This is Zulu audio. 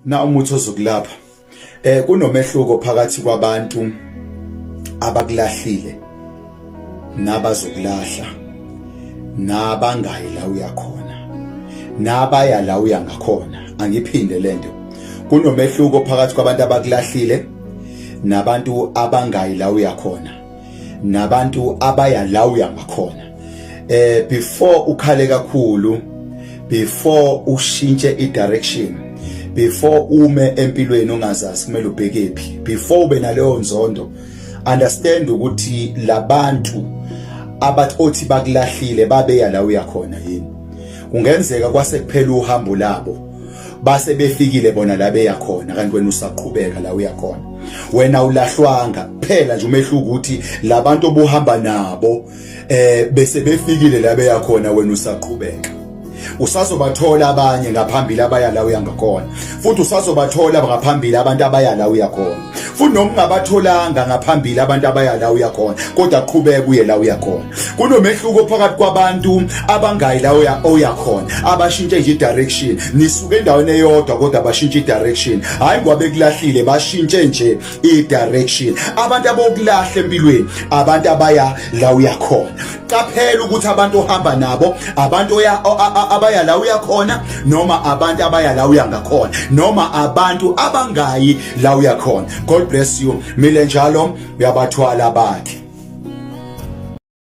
Na umuthi ozokulapha. Kunomehluko phakathi kwabantu abakulahlile nabazokulahla nabangayi la uya khona nabaya la uya ngakhona. Angiphinde lento. Kunomehluko phakathi kwabantu abakulahlile nabantu abangayi la uya khona nabantu abaya la uya ngakhona. Before ukhale kakhulu, before ushintshe i-direction, before ume empilweni ungazazi kumele ubhekephi, before ube naleyo nzondo, understand ukuthi labantu abathi othi bakulahlile babeya la uya khona yini. Kungenzeka kwase kuphela uhambo labo, base befikile bona la beya khona, kanti wena usaqhubeka la uya khona. Wena ulahlwanga kuphela nje, umehluko ukuthi labantu obuhamba nabo bese befikile la beya khona, wena usaqhubeka. Usazobathola abanye ngaphambili abaya la uya ngakhona, futhi usazobathola ngaphambili abantu abaya la uya khona, futhi noma ungabatholanga ngaphambili abantu abaya la uya khona, kodwa qhubeka uye la uya khona. Kunomehluko phakathi kwabantu abangayi la uya oya khona, abashintshe nje direction. Nisuke endaweni eyodwa kodwa bashintshe direction, hayi ngoba bekulahlile, bashintshe nje i-direction. Abantu abokulahla empilweni abantu abaya la uya khona. Qaphela ukuthi abantu ohamba nabo abantu abaya la uya khona, noma abantu abaya la uya ngakhona, noma abantu abangayi la uya khona. God bless you. Mile njalo uyabathwala bakhe.